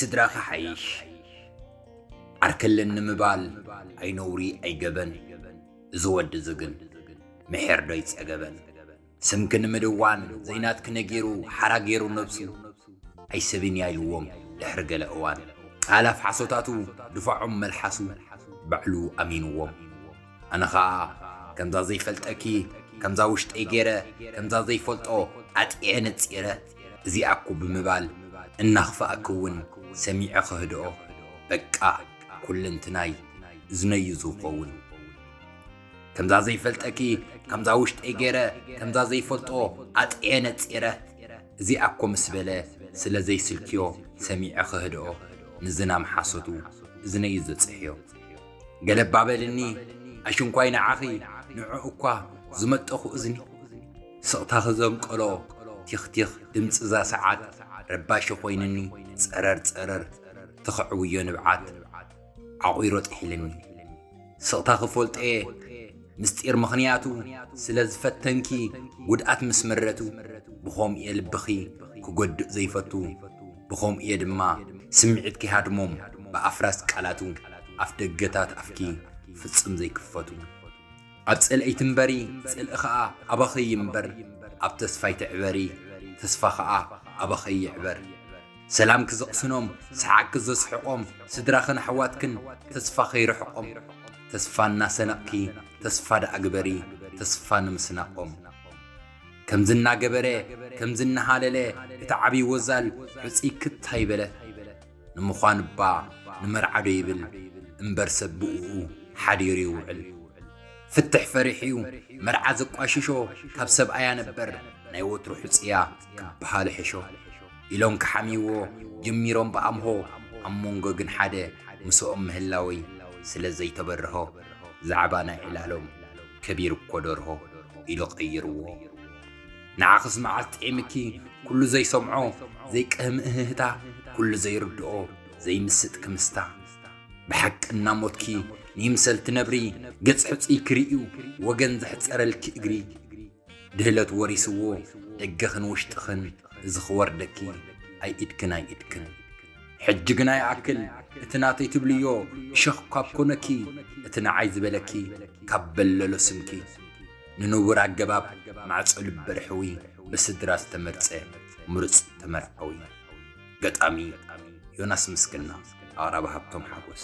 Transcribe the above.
ስድራኻ ሓይሽ። ዓርከለን ንምባል ኣይነውሪ ኣይገበን። እዚ ወዲ እዚ ግን ምሕር ዶ ይጸገበን? ስምኪ ንምድዋን ዘይናትኪ ነጊሩ ሓራ ገይሩ ነብሱ። ኣይሰብን እያ ኢልዎም ድሕሪ ገለ እዋን። ቃላፍ ሓሶታቱ ድፋዖም መልሓሱ ባዕሉ ኣሚንዎም። ኣነ ኸኣ ከምዛ ዘይፈልጠኪ፣ ከምዛ ውሽጠይ ገይረ፣ ከምዛ ዘይፈልጦ ኣጥዕየ ነጺረ፣ እዚኣ እኮ ብምባል እናኽፍኣኪ እውን ሰሚዐ ክህድኦ። በቃ ኩለንትናይ እዝነዩ ዝኸውን። ከምዛ ዘይፈልጠኪ፣ ከምዛ ውሽጠይ ገይረ፣ ከምዛ ዘይፈልጦ ኣጥዕየ ነጺረ፣ እዚኣ እኮ ምስ በለ ስለ ዘይስልክዮ ሰሚዐ ክህድኦ። ንዝናም ሓሶቱ እዝነዩ ዘጽሕዮ። ገለባ በልኒ ኣሽንኳይ ንዓኺ፣ ንዕኡ እኳ ዝመጠኹ እዝኒ። ስቕታኺ ዘንቀሎ ቲኽቲኽ ድምፂ እዛ ሰዓት ረባሺ ኮይንኒ፣ ጸረር ጸረር ትኽዕውዮ ንብዓት ዓቑይሮ ጥሒልኒ። ስቕታኺ ፈልጦየ ምስጢር ምኽንያቱ፣ ስለ ዝፈተንኪ ጉድኣት ምስ መረቱ። ብኸምኡየ ልብኺ ክጎድእ ዘይፈቱ፣ ብኸምኡየ ድማ ስምዒትኪ ሃድሞም ብኣፍራስ ቃላቱ፣ ኣፍ ደገታት ኣፍኪ ፍጹም ዘይክፈቱ። ኣብ ጽልኢ ትንበሪ፣ ጽልኢ ኸኣ ኣባኺ ይንበር። ኣብ ተስፋ ኣይትዕበሪ፣ ተስፋ ኸኣ ኣባኺ ይዕበር። ሰላምኪ ዘቕስኖም፣ ሰሓቕኪ ዘስሕቖም፣ ስድራኽን ኣሕዋትክን ተስፋ ከይርሕቖም። ተስፋ እናሰነቕኪ፣ ተስፋ ደኣ ግበሪ፣ ተስፋ ንምስናቖም። ከምዚ እናገበረ፣ ከምዚ እናሃለለ፣ እቲ ዓብዪ ወዛል ሕጹይ ክት ኣይበለ። ንምዃን እባ ንመርዓ ዶ ይብል እምበር ሰብ ብእኡ ሓዲሩ ይውዕል። ፍትሕ ፈሪሕ'ዩ መርዓ ዘቋሽሾ፣ ካብ ሰብኣያ ነበር ናይ ወትሩ ሕጹያ ክበሃል ሕሾ። ኢሎም ክሓምይዎ ጀሚሮም ብኣምሆ፣ ኣብ መንጎ ግን ሓደ ምስኦም ምህላወይ ስለ ዘይተበርሆ፣ ዛዕባ ናይ ዕላሎም ከቢር እኮ ደርሆ ኢሉ ቀይርዎ። ንዓኽስ መዓስ ጥዒምኪ ኩሉ ዘይሰምዖ ዘይቅህም እህህታ፣ ኩሉ ዘይርድኦ ዘይምስጥ ክምስታ። ብሓቂ እናሞትኪ ንይምሰል ትነብሪ፣ ገጽ ሕጹይ ክርእዩ ወገን ዘሕጸረልኪ እግሪ። ድህለት ወሪስዎ ደገኽን ውሽጥኽን፣ እዚ ክወርደኪ ኣይኢድክን ኣይኢድክን። ሕጂ ግና ይኣክል እቲ ናተይ ትብልዮ እሾኽ ካብ ኮነኪ፣ እቲ ንዓይ ዝበለኪ ካብ በለሎ ስምኪ። ንንቡር ኣገባብ ማዕጾ ልቢ ርሕዊ፣ ብስድራ ዝተመርጸ ምሩጽ ተመርዓዊ። ገጣሚ ዮናስ ምስግና፣ ኣቕራቢ ሃብቶም ሓጎስ።